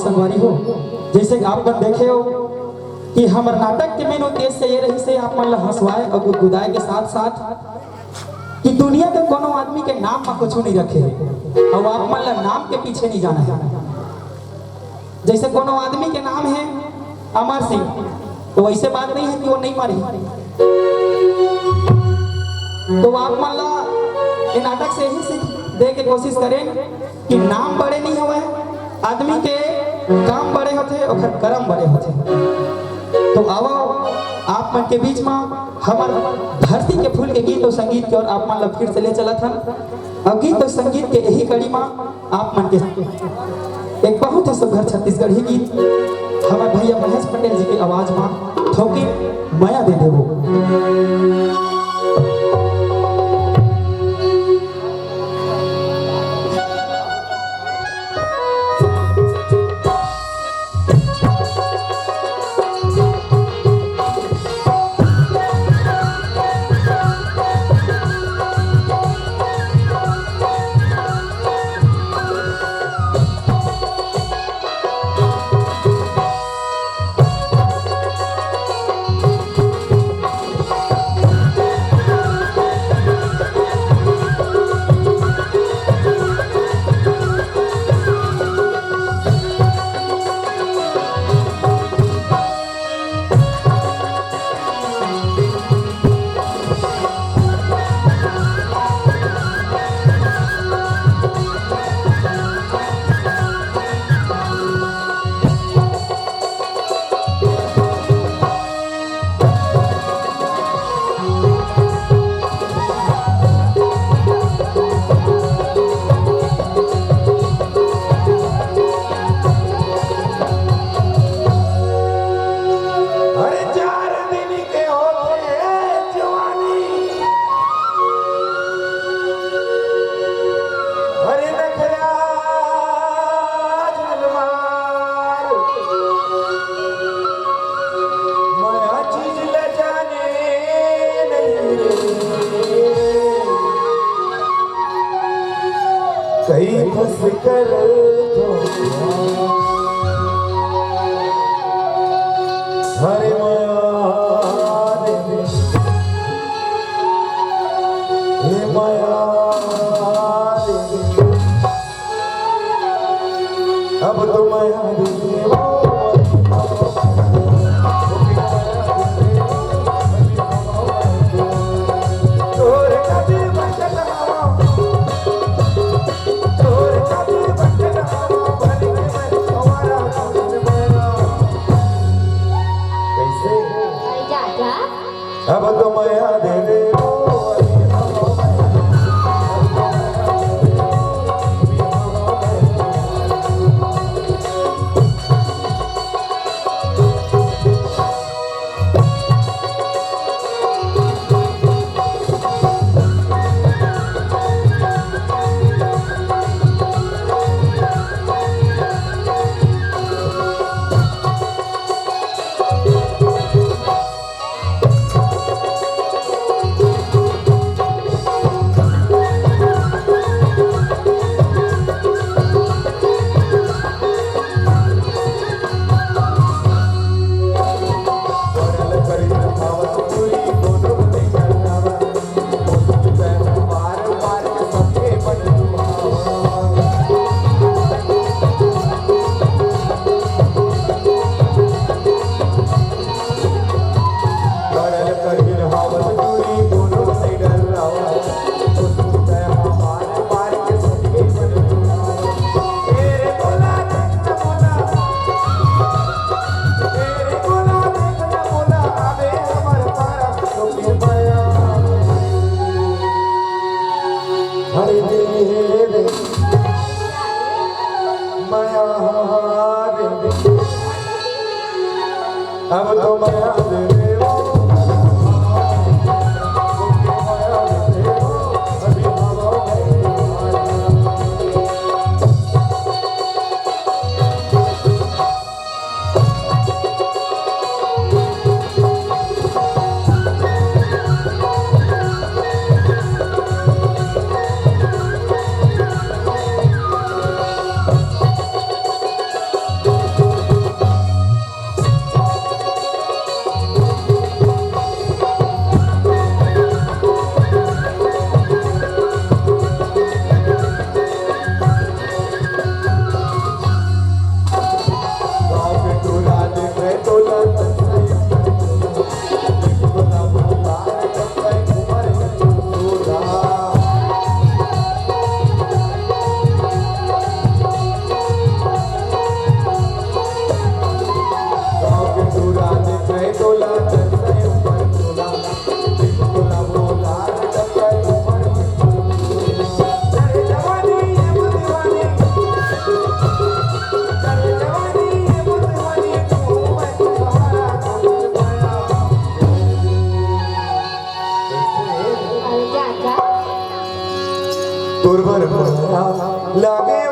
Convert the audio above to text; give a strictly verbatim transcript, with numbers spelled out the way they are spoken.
संगवारी हो, जैसे कि आप मन देखे हो कि हमर नाटक के main उद्देश्य ये रहिस हे आप मन ला हंसवाए और गुदगुदाए के साथ साथ कि दुनिया के कोनो आदमी के नाम म कुछु नहीं रखे हे और आप मन ला नाम के पीछे नहीं जाना हे। जैसे कोनो आदमी के नाम हे अमर सिंह, तो वैसे बात नहीं हे कि वो नहीं मरे। तो आप मन ला ये नाटक से ही सीख दे के कोशिश करें कि नाम बड़े नहीं होवय, आदमी के काम बड़े होथे, ओकर करम बड़े होथे। तो आवो, आप मन के बीच म हमर धरती के फूल के गीत और संगीत के ओर आप मन ला फिर से ले चलत हन। और गीत और संगीत के यही कड़ी म आप मन के एक बहुत ही सुघर छत्तीसगढ़ी गीत हमर भैया महेश पटेल जी के आवाज म थोकिन मया दे देबो। अरे चार दिन के होथे जवानी। अरे नखरा झन मार। मया चीज ल जाने नहीं रे। कई खुश कर दो। हरे मया दे दे। हे मया दे दे। अब तो मया दे दे। तोर खातिर बचत हवा। कैसे? अरे जा, जा। अब तो मया दे दे। हरे दे दे मया दे दे। अब तो मया दे दे। लागे